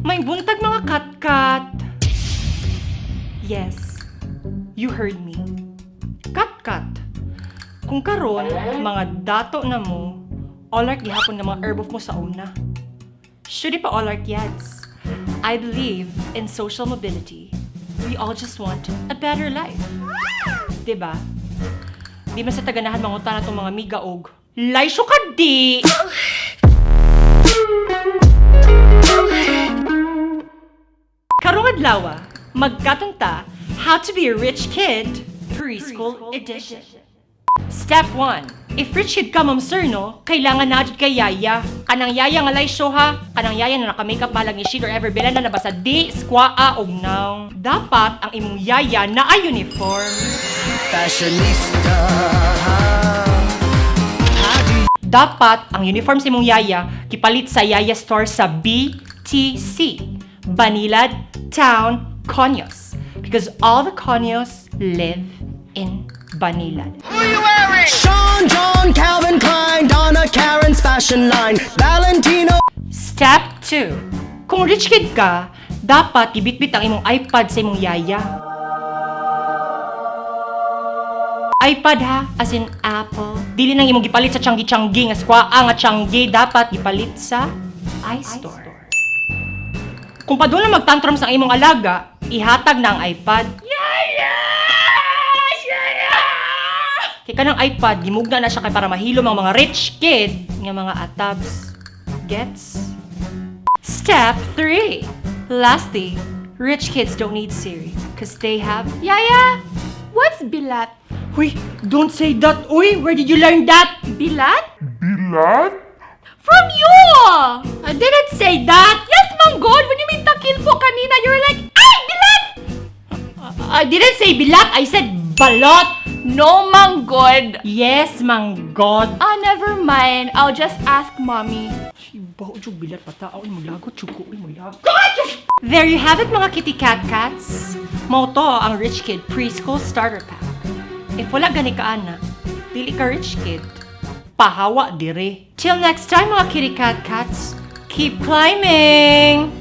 Maayong buntag, mga kat-kat. Yes, you heard me. Kat-kat. Kung karon mga dato na mo, olark gihapon nga mga herb mo sa una. Should pa olark yads. I believe in social mobility. We all just want a better life. 'Di ba? Di man sa taganahan mangutan atong mga miga og laisyo ka di. Karong adlaw, magkaton ta How to Be a Rich Kid Preschool Edition. Step 1. If rich kid ka, ma'am sir, no? Kailangan na jud kay yaya. Kanang yaya nga laysyo ha. Kanang yaya na naka-makeup balag ni Sheila or ever bela na nabasa di, skwaa og naw. Dapat ang imong yaya na ay uniform. Fashionista. Dapat ang uniform sa imong yaya kipalit sa Yaya Store sa BTC, Banilad Town Conyos. Because all the Conyos live in Banilad. Sean, John, Calvin Klein, Donna Karan's fashion line, Valentino. Step 2. Kung rich kid ka, dapat ibitbit ang imong iPad sa imong yaya. iPad ha, as in Apple. Dili nang imong gipalit sa Changi-Changi nga skwaa nga Changi, dapat gipalit sa iStore. Kung padung na magtantrum sa imong alaga, ihatag na ang iPad. Yaya! Yaya! Kay kanang iPad, gimugna na siya kay para mahilom ang mga rich kid nga mga atabs. Gets? Step 3. Lastly, rich kids don't need Siri because they have Yaya, what's bilat? Uy, don't say that. Uy, where did you learn that? Bilat? Bilat? From you! I didn't say that. Yes, manggod! When you mean takil po kanina, you were like, "Ay, bilat!" I didn't say bilat. I said balot. No, manggod. Yes, manggod. Ah, never mind. I'll just ask Mommy. Ibaw, jug bilat pata. Uy, mulagot, jug ko. Uy, mulagot. There you have it, mga kitty cat cats. Mao to ang Rich Kid Preschool Starter Pack. If wala gani ka ana, dili ka rich kid. Pahawa dire. Till next time, mga kitty cat cats. Keep climbing!